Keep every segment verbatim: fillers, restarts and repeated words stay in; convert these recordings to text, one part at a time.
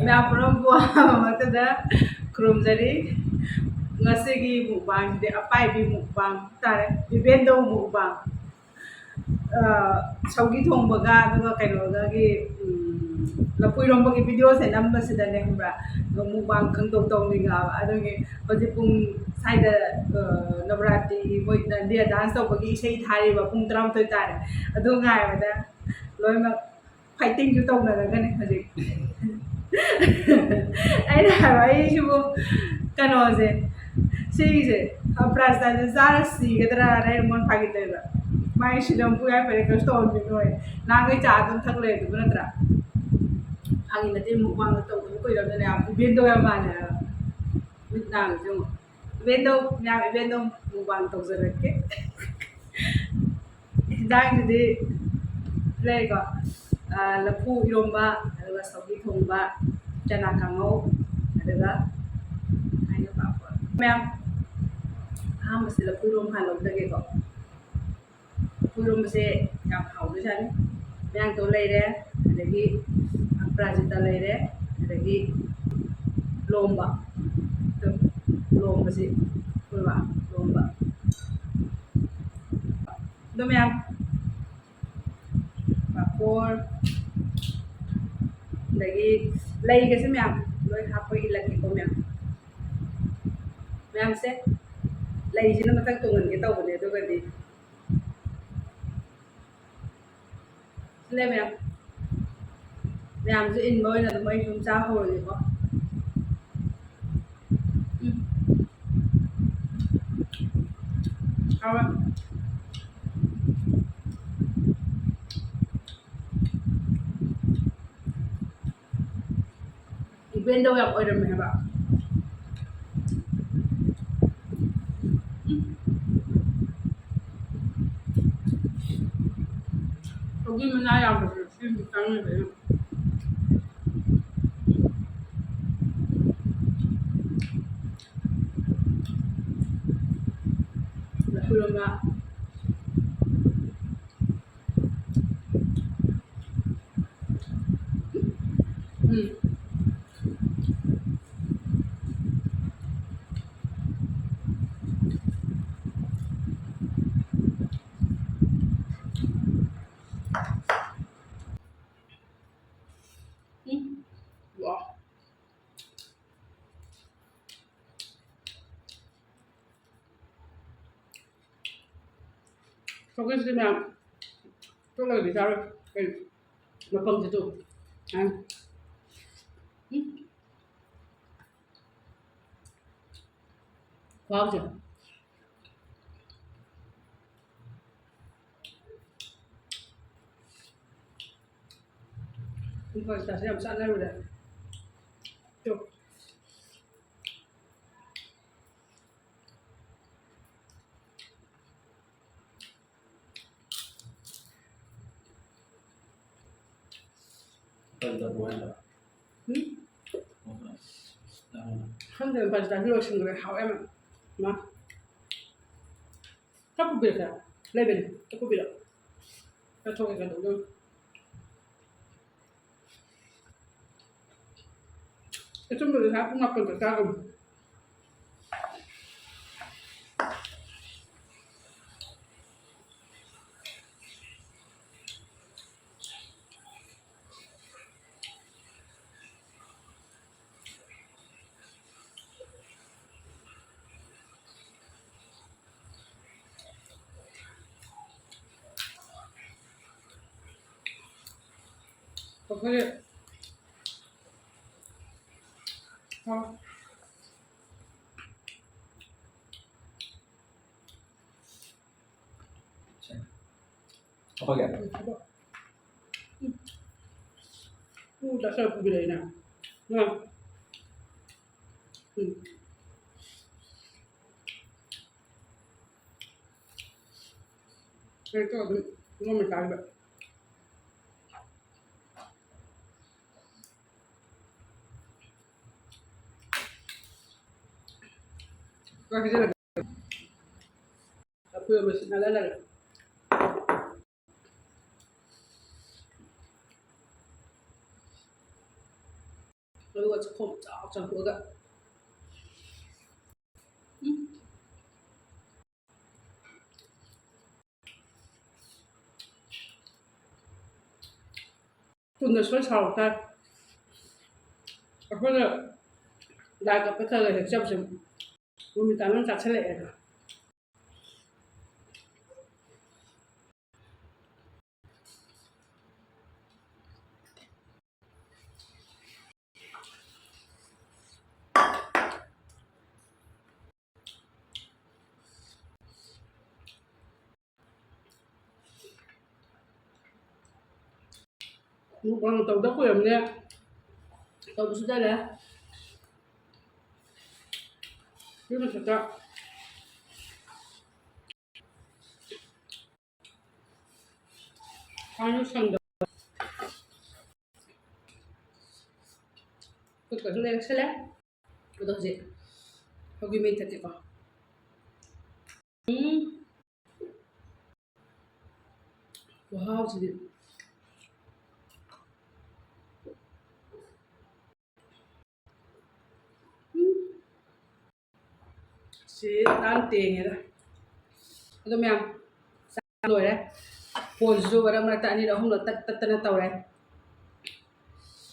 ꯃꯌꯥꯝ ꯄꯨꯝꯅꯃꯛꯄꯨ ꯑꯍꯥꯟꯕ ꯃꯛꯇꯗ ꯈꯨꯔꯨꯝꯖꯔꯤ꯫ ꯉꯁꯤꯒꯤ mukbangꯁꯤꯗꯤ ꯑꯄꯥꯏꯕꯤ mukbang ꯇꯥꯔꯦ, ꯏꯕꯦꯟꯗꯧ mukbang꯫ ꯑ, ꯁꯧꯒꯤ ꯊꯣꯡꯕꯒ ꯑꯗꯨꯒ ꯀꯩꯅꯣꯒꯒꯤ, ꯎꯝ, ꯂꯐꯨ ꯏꯔꯣꯝꯕꯒꯤ videoꯁꯦ ꯅꯝꯕꯁꯤꯗꯅꯦ, ꯈꯪꯕ꯭ꯔꯥ, mukbang ꯈꯪꯗꯧ ꯇꯧꯅꯤꯡꯉꯛꯑꯕ꯫ ꯑꯗꯨꯒꯤ ꯍꯧꯖꯤꯛ ꯄꯨꯡ ꯁ꯭ꯋꯥꯏꯗ, ꯑ, ꯅꯕꯔꯥꯇ꯭ꯔꯤꯒꯤ ꯃꯣꯏ ꯗꯥꯟꯗꯤꯌꯥ dance ꯇꯧꯕꯒꯤ ꯏꯁꯩ ꯊꯥꯔꯤꯕ ꯄꯨꯡ ꯇꯔꯥꯃꯥꯊꯣꯏ ꯇꯥꯔꯦ꯫ ꯑꯗꯨ ꯉꯥꯏꯕꯗ ꯂꯣꯏꯅꯃꯛ fightingꯁꯨ ꯇꯧꯅꯔꯒꯅꯤ ꯍꯧꯖꯤꯛ꯫ ꯑꯩꯅ ꯍꯥꯏꯕ, ꯑꯩꯁꯤꯕꯨ ꯀꯩꯅꯣꯁꯦ, ꯁꯤꯒꯤꯁꯦ, ꯑ, prize ꯇꯥꯏꯁꯦ ꯆꯥꯔ ꯁꯤꯒꯗ꯭ꯔꯥꯅ ꯑꯩꯅ ꯃꯉꯣꯟꯗ ꯐꯥꯒꯤ ꯇꯧꯋꯦꯕ꯫ ꯃꯥꯏ ꯁꯤꯗ ꯑꯃꯨꯛ ꯄꯨꯡꯌꯥꯏ ꯐꯔꯦ, ꯀꯩꯁꯨ ꯇꯧꯍꯟꯕꯤꯅꯣꯏ꯫ ꯅꯍꯥꯟꯈꯩ ꯆꯥ ꯑꯗꯨꯝ ꯊꯛ ꯂꯩꯔꯗꯨꯕꯨ ꯅꯠꯇ꯭ꯔꯥ? ꯐꯥꯒꯤ ꯅꯠꯇꯦ, mukbangꯒ ꯇꯧꯗꯕ ꯀꯨꯏꯔꯕꯅꯤꯅ ꯌꯥꯝ ꯏꯕꯦꯟꯗꯧ ꯌꯥꯝ ꯃꯥꯜꯂꯦ ꯍꯥꯏꯕ꯫ ꯃꯤꯠ ꯅꯥꯒꯁꯦ ꯌꯦꯡꯉꯣ꯫ ꯏꯕꯦꯟꯗꯧ, ꯃꯌꯥꯝ ꯏꯕꯦꯟꯗꯧ mukbang ꯇꯧꯖꯔꯛꯀꯦ꯫ ꯍꯤꯟꯖꯥꯡꯁꯤꯗꯤ ꯂꯩꯀꯣ, ꯑ, ꯂꯐꯨ ꯏꯔꯣꯝꯕ, ꯑꯗꯨꯒ ꯁꯧꯒ꯭ꯔꯤ ꯊꯣꯡꯕ, ꯆꯅꯥ ꯀꯥꯡꯉꯧ, ꯑꯗꯨꯒ ꯍꯥꯏꯅ ꯄꯥꯐꯣꯔ꯫ ꯃꯌꯥꯝ, ꯑꯍꯥꯟꯕꯁꯦ ꯂꯐꯨ ꯏꯔꯣꯝꯕ ꯍꯥꯟꯅ ꯂꯧꯖꯒꯦꯀꯣ꯫ ꯂꯐꯨ ꯏꯔꯣꯝꯕꯁꯦ ꯌꯥꯝ ꯍꯥꯎꯗꯣꯏꯖꯥꯠꯅꯤ꯫ ꯃꯌꯥꯡꯇꯣꯟ ꯂꯩꯔꯦ, ꯑꯗꯒꯤ ꯑꯄꯔꯥꯖꯤꯇꯥ ꯂꯩꯔꯦ, ꯑꯗꯒꯤ ꯂꯣꯝꯕ, ꯂꯣꯝꯕꯁꯤ, ꯂꯣꯝꯕ꯫ ꯑꯗꯣ ꯃꯌꯥꯝ, ꯄꯥꯐꯣꯔ, ꯑꯗꯒꯤ ꯂꯩꯒꯁꯦ ꯃꯌꯥꯝ ꯂꯣꯏ ꯍꯥꯞꯄ ꯏꯜꯂꯛꯀꯦꯀꯣ ꯃꯌꯥꯝ꯫ ꯃꯌꯥꯝꯁꯦ, ꯂꯩꯁꯤꯅ ꯃꯊꯛ ꯇꯣꯡꯍꯟꯒꯦ ꯇꯧꯕꯅꯦ, ꯑꯗꯨꯒꯗꯤ ꯁꯤꯂꯦ ꯃꯌꯥꯝ꯫ ꯃꯌꯥꯝꯁꯨ ꯏꯟꯕ ꯑꯣꯏꯅ ꯑꯗꯨꯝ ꯑꯩ ꯁꯨꯝ ꯆꯥ ꯍꯧꯔꯒꯦꯀꯣ꯫ ꯎꯝ꯫ ꯍꯥꯎꯋꯦ꯫ ꯏꯕꯦꯟꯗꯧ ꯌꯥꯝ ꯑꯣꯏꯔꯝꯃꯦ ꯍꯥꯏꯕ꯫ ꯎꯝ꯫ ꯁꯧꯒ꯭ꯔꯤ ꯃꯅꯥ ꯌꯥꯝꯕꯁꯦ ꯁꯤꯅ ꯆꯥꯅꯤꯡꯉꯤꯁꯦ ꯑꯩꯅ꯫ ꯏꯔꯣꯟꯕ꯫ ꯎꯝ꯫ ꯎꯝ꯫ ꯋꯥ꯫ ꯁꯧꯒ꯭ꯔꯤꯁꯤꯗꯤ ꯃꯌꯥꯝ ꯇꯣꯠꯂꯒꯗꯤ ꯆꯥꯔꯣꯏ꯫ ꯀꯩ ꯃꯄꯪꯁꯤꯁꯨ꯫ ꯑ꯫ ꯎꯝ꯫ ꯈꯨꯍꯥꯎꯁꯦ꯫ ꯏꯝꯐꯥꯜ ꯁꯤꯗꯁꯨ ꯌꯥꯝ ꯆꯥꯟꯅꯔꯨꯔꯦ꯫ ꯇꯨ꯫ ꯀꯔꯤ ꯇꯧꯕ ꯍꯥꯏꯅꯣ? ꯎꯝ? ꯈꯪꯗꯦ, ꯏꯝꯐꯥꯜ ꯁꯤꯗꯁꯨ ꯂꯣꯏꯁꯤꯟꯈ꯭ꯔꯦ꯫ ꯍꯥꯎꯋꯦ ꯌꯥꯝꯅ꯫ ꯃꯥ꯫ ꯈꯔ ꯄꯨꯕꯤꯔꯛꯀꯦꯔꯥ? ꯂꯩꯕꯅꯦ꯫ ꯈꯔ ꯄꯨꯕꯤꯔꯛꯑꯣ꯫ ꯆꯠꯊꯣꯛꯀꯦ ꯀꯩꯗꯧꯗꯣꯏꯅꯣ? ꯑꯆꯨꯝꯕꯗ ꯉꯁꯥꯏ ꯄꯨꯡ ꯃꯥꯄꯟ ꯆꯥꯛ ꯆꯥꯒ꯭ꯔꯕꯅꯤ꯫ ꯐꯖꯔꯦ꯫ ꯍꯥꯎ꯫ ꯍꯥꯞꯄꯛꯑꯒꯦ? ꯎꯝ, ꯍꯥꯞꯄꯛꯑꯣ꯫ ꯎꯝ꯫ ꯎꯝ, ꯆꯥꯁꯜꯂꯣ, ꯄꯨꯕꯤꯔꯛꯏꯅꯦ꯫ ꯉꯥ꯫ ꯎꯝ꯫ ꯑꯩ ꯇꯣ ꯑꯗꯨꯝ ꯉꯝꯃ ꯆꯥꯔꯤꯕ꯫ ꯆꯥꯛ ꯄꯤꯖꯔꯒꯦ꯫ ꯈꯣꯏ ꯃꯁꯤꯅ ꯂꯩꯔꯦ꯫ ꯑꯗꯨꯒ ꯆꯥꯛꯈꯣꯝ ꯆꯥꯎ ꯆꯥꯎꯊꯣꯛꯑꯒ꯫ ꯎꯝ꯫ ꯆꯨꯝꯅ ꯁꯣꯏ ꯁꯥꯎꯔꯛꯇꯥꯏ꯫ ꯑꯩꯈꯣꯏꯅ ꯂꯥꯏ ꯀꯠꯄ ꯈꯔ ꯈꯔ ꯍꯦꯛꯆꯕꯁꯦ ꯅꯨꯃꯤꯗꯥꯡ ꯑꯗꯨꯝ ꯆꯥꯁꯤꯜꯂꯛꯑꯦꯕ꯫ Mukbang ꯇꯧꯗ ꯀꯨꯏꯔꯕꯅꯦ꯫ ꯇꯧꯕꯁꯨ ꯇꯜꯂꯦ꯫ ꯁꯤ ꯃꯊꯛꯇ ꯁꯪꯗꯕ꯫ ꯈꯨꯠꯀꯁꯨ ꯂꯩꯔꯛꯁꯜꯂꯦ꯫ ꯑꯗꯣ ꯍꯧꯖꯤꯛ ꯁꯧꯒ꯭ꯔꯤ ꯃꯍꯤ ꯊꯛꯀꯦꯀꯣ꯫ ꯎꯝ꯫ ꯈꯨꯍꯥꯎꯁꯤꯗꯤ꯫ ꯎꯝ꯫ ꯁꯤ ꯇꯥꯟ ꯇꯦꯡꯉꯦꯗ꯫ ꯑꯗꯣ ꯃꯌꯥꯝ ꯆꯥ ꯂꯣꯏꯔꯦ꯫ ꯐꯣꯟꯁꯤꯁꯨ ꯃꯔꯛ ꯃꯔꯛꯇ ꯑꯅꯤꯔꯛ ꯑꯍꯨꯝꯂꯛ ꯇꯠ ꯇꯠꯇꯅ ꯇꯧꯔꯦ꯫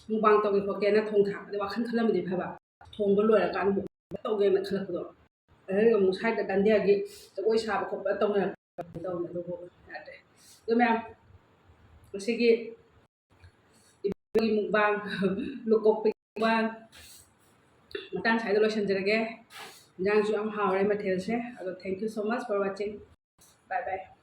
Mukbang ꯇꯧꯒꯦ ꯈꯣꯠꯀꯦꯅ ꯊꯣꯡ ꯊꯥꯛꯄꯗ ꯋꯥꯈꯜ ꯈꯜꯂꯝꯃꯗꯤ ꯐꯕ꯫ ꯊꯣꯡꯕ ꯂꯣꯏꯔꯀꯥꯟꯗ ꯑꯃꯨꯛ ꯇꯧꯒꯦꯅ ꯈꯜꯂꯛꯄꯗꯣ꯫ ꯑꯗꯩ ꯑꯃꯨꯛ ꯁ꯭ꯋꯥꯏꯗ ꯗꯥꯟꯗꯤꯌꯥꯒꯤ ꯖꯒꯣꯏ ꯁꯥꯕ ꯈꯣꯠꯄ ꯇꯧꯅꯔꯛꯄ ꯇꯧꯅꯤ, ꯑꯗꯨꯕꯨ ꯌꯥꯗ꯭ꯔꯦ꯫ ꯑꯗꯣ ꯃꯌꯥꯝ, ꯉꯁꯤꯒꯤ ꯏꯕꯥꯅꯤꯒꯤ mukbang, ꯂꯨꯀꯣꯛꯄꯒꯤ mukbang ꯃꯇꯥꯡ ꯁ꯭ꯋꯥꯏꯗ ꯂꯣꯏꯁꯤꯟꯖꯔꯒꯦ꯫ ꯏꯟꯖꯥꯡꯁꯨ ꯌꯥꯝ ꯍꯥꯎꯔꯦ ꯃꯊꯦꯜꯁꯦ꯫ ꯑꯗꯣ thank you so much for watching. Bye bye.